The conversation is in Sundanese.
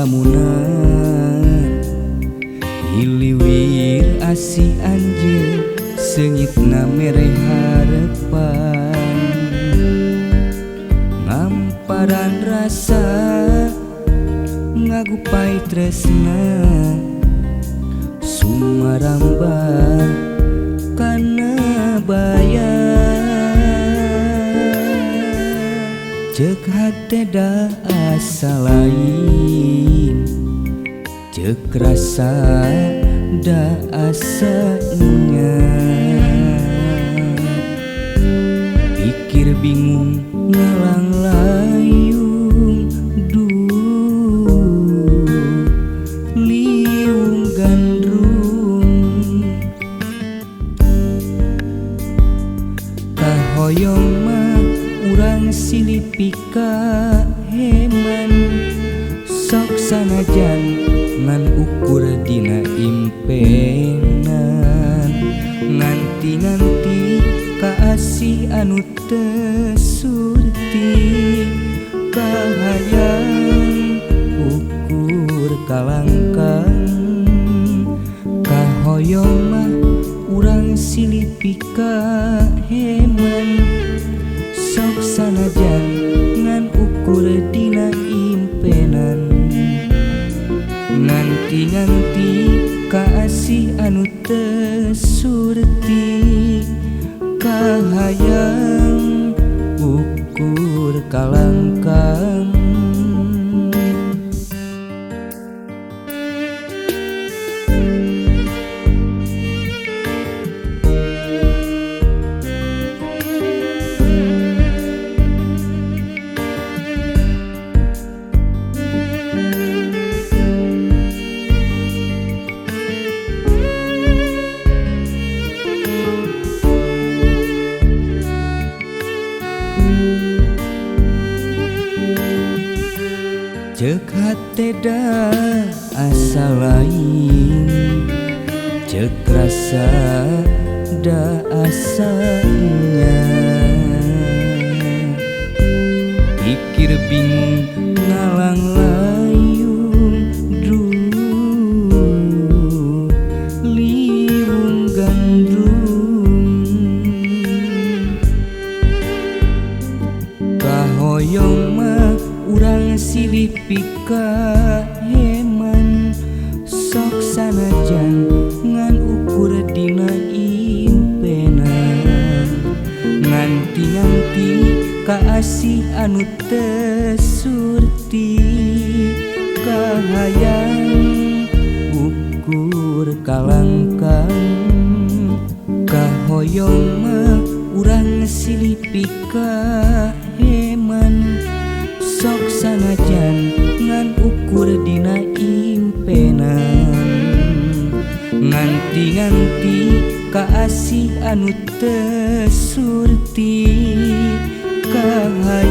ngalamunan hiliwir asih anjeun seungitna mere harepan ngamparan rasa ngagupai tresna sumarambah kana bayang ceuk hate da asa lain ceuk rasa da asa nya pikir bingung ngalang layung duh liung gandrung kahoyong mah urang silih pika heman sok sanajan ngan ukur dina impenan nganti-nganti kaasih anu teu surti kahayang ukur kalangkang kahoyong mah urang silih pika heman sok sanajan ngan ukur dina impenan nganti-nganti kaasih anu teu surti kahayang ukur kalangkang. Ceuk hate da asa lain ceuk rasa da asa nya pikir bingung ngalang layung duh liung gandrung kahoyong mah urang silih pika heman sok sanajan ngan ukur dina impenan nganti-nganti kaasih anu teu surti kahayang ukur kalangkang kahoyong mah urang silih pika heman sok sanajan ngan ukur dina impenan nganti-nganti kaasih anu teu surti kahayang.